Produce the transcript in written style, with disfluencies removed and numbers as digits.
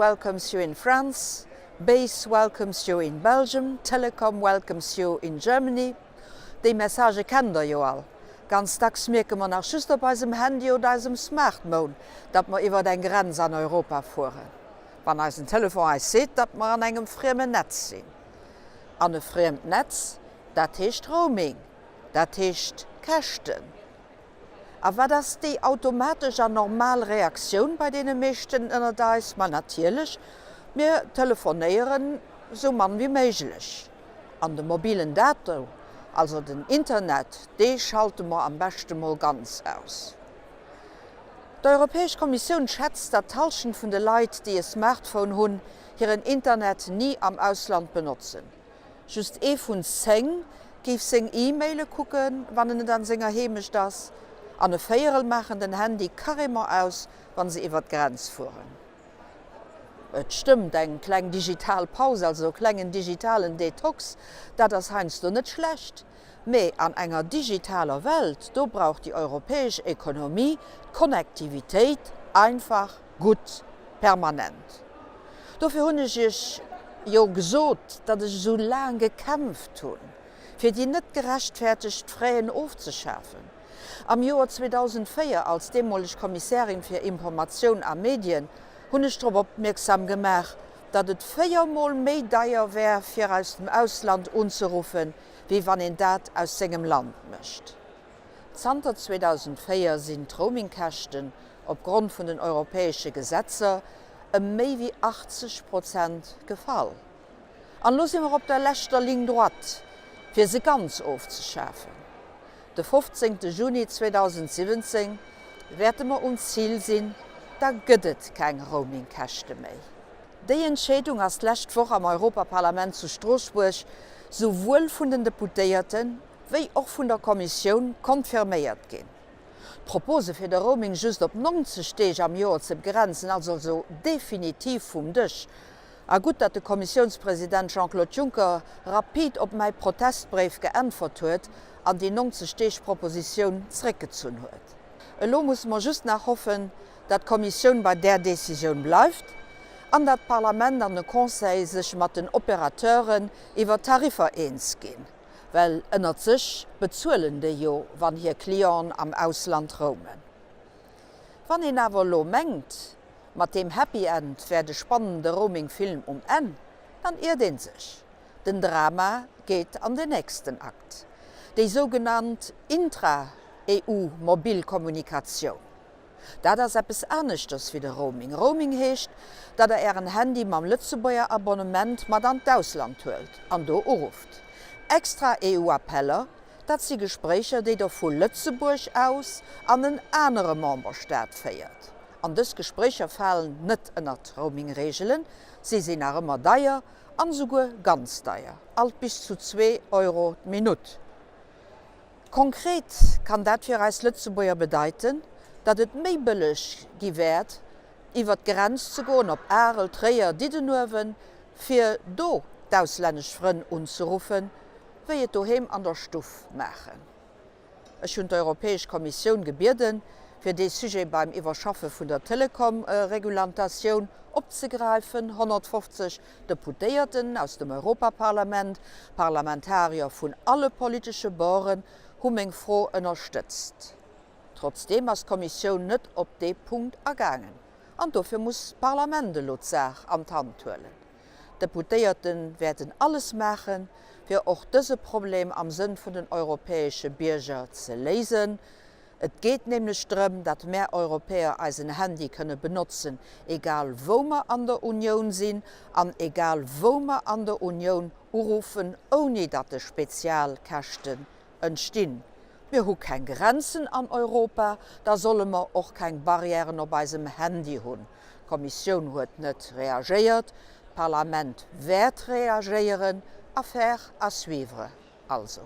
welcomes you in France, Base welcomes you in Belgium, Telecom welcomes you in Germany. Déi Messagë kennt der jo all. Ganz dacks mierke mer nach just op eisem Handy oder eisem Smartmoun, datt mer iwwert eng Grenz an Europa fueren, wann eisen Telefon eis seet, datt mer an engem friemen Netz sinn. An e friemt Netz, dat heescht Roaming, dat heescht Käschten. A wat ass déi automatesch an normal Reaktioun bei deene meeschten ënnert eis? Ma natierlech, mir telefonéieren esou mann wéi méiglech. An de mobilen Dato, also den Internet, dee schalte mer am beschte mol ganz aus. D'Europäesch Kommissioun schätzt, datt d'Hallschent vun de Leit, déi e Smartphone hunn, hiren Internet ni am Ausland benotzen. Just ee vun 10 géif seng E-Maile kucken, wann en net an senger Heemecht ass. An e Véierel maachen den Handy carrément aus, wa se iwwer d'Grenz fueren. Et stëmmt, eng kleng digital Paus, also e klengen digitalen Detox, dat ass heiansdo net schlecht. Mee an enger digitaler Welt, do brauch déi europäesch Ekonomie d'Connectivitéit einfach gutt permanent. Dofir hunn ech Iech jo gesot, datt ech esou laang gekämpft hunn, fir déi net gerechtfertegt Fräen ofzeschafen. Am Joer 2004, als deemoleg Kommissärin fir Informatioun a Medien, hunn ech drop opmierksam gemaach, datt et véiermol méi deier wär, fir aus dem Ausland unzeruffen, wéi wann een dat aus sengem Land mécht. Zanter 2004 sinn d'Roamingkäschten opgrond vun den europäesche Gesetzer ëm méi wéi 80 Prozent gefall. An elo si mer op der leschter Ligne droite, fir se ganz ofzeschafen. De 15 Juni 2017 wäerte mer um Zil sinn, da gëtt et keng Roamingkäschte méi. Déi Entscheedung ass d'lescht Woch am Europaparlament zu Stroossbuerg souwuel vun den Deputéierte wéi och vun der Kommissioun confirméiert ginn. D'Propose fir de Roaming just op 90 Deeg am Joer ze begrenzen ass also definitiv vum Dësch. A gutt, datt de Kommissiounspresident Jean-Claude Juncker rapid op mäi Protestbréif geäntwert huet an déi 90 Deeg Propositioun zréckgezunn huet. Elo musse mer just nach hoffen, datt d'Kommissioun bei där Decisioun bleift an datt d'Parlament an de Conseil sech mat den Opérateuren iwwer d'Tariffer eens ginn, well ënnert sech bezuelen déi jo, wann hir Clienten am Ausland roamen. Wann een awer elo mengt, mat deem Happy End wär de spannende Roaming-Film um Enn, dann iert ee sech. Den Drama geet an den nächsten Akt, déi sougenannt Intra-EU-Mobilkommunikatioun. Dat ass eppes aneschters wéi de Roaming. Roaming heescht, datt der ären Handy mam Lëtzebuerger Abonnement mat an d'Ausland huelt an do urufft. Extra-EU-Appeller, dat si Gespréicher, déi der vu Lëtzebuerg aus an en anere Memberstaat féiert. An dës Gespréicher falen net ënnert d'Roaming-Reegelen, si sinn nach ëmmer deier an esouguer ganz deier, alt bis zu zwee Euro d'Minutt. Konkret kann dat fir eis Lëtzebuerger bedeiten, datt et méi bëlleg gi wäert, iwwert d'Grenz ze goen op Arel, Tréier, Diddenuewen, fir do d'auslännesch Frënn unzeruffen, wéi et doheem an der Stuff maachen. Ech hunn d'Europäesch Kommissioun gebieden, fir dee Sujet beim Iwwerschaffe vun der Telekom-Regulantatioun opzegräifen. 150 Deputéierten aus dem Europaparlament, Parlamentarier vun alle politesche Borden, hu meng Fro ënnerstëtzt. Trotzdeem ass d'Kommissioun net op dee Punkt agaangen an dofir muss d'Parlament elo d'Saach an d'Hand huelen. D'Deputéierte wäerten alles maachen, fir och dëse Problem am Sënn vun den europäesche Bierger ze léisen. Et geet nämlech drëm, datt mär Europäer eisen Handy kënne benotzen, egal wou mer an der Unioun sinn an egal wou mer an der Unioun uruffen, ouni datt e Spezialkäschten entstinn. Mir hu keng Grenzen an Europa, da solle mer och keng Barrièren op eisem Handy hunn. D'Kommissioun huet net reagéiert, d'Parlament wäert reagéieren. Affaire à suivre also.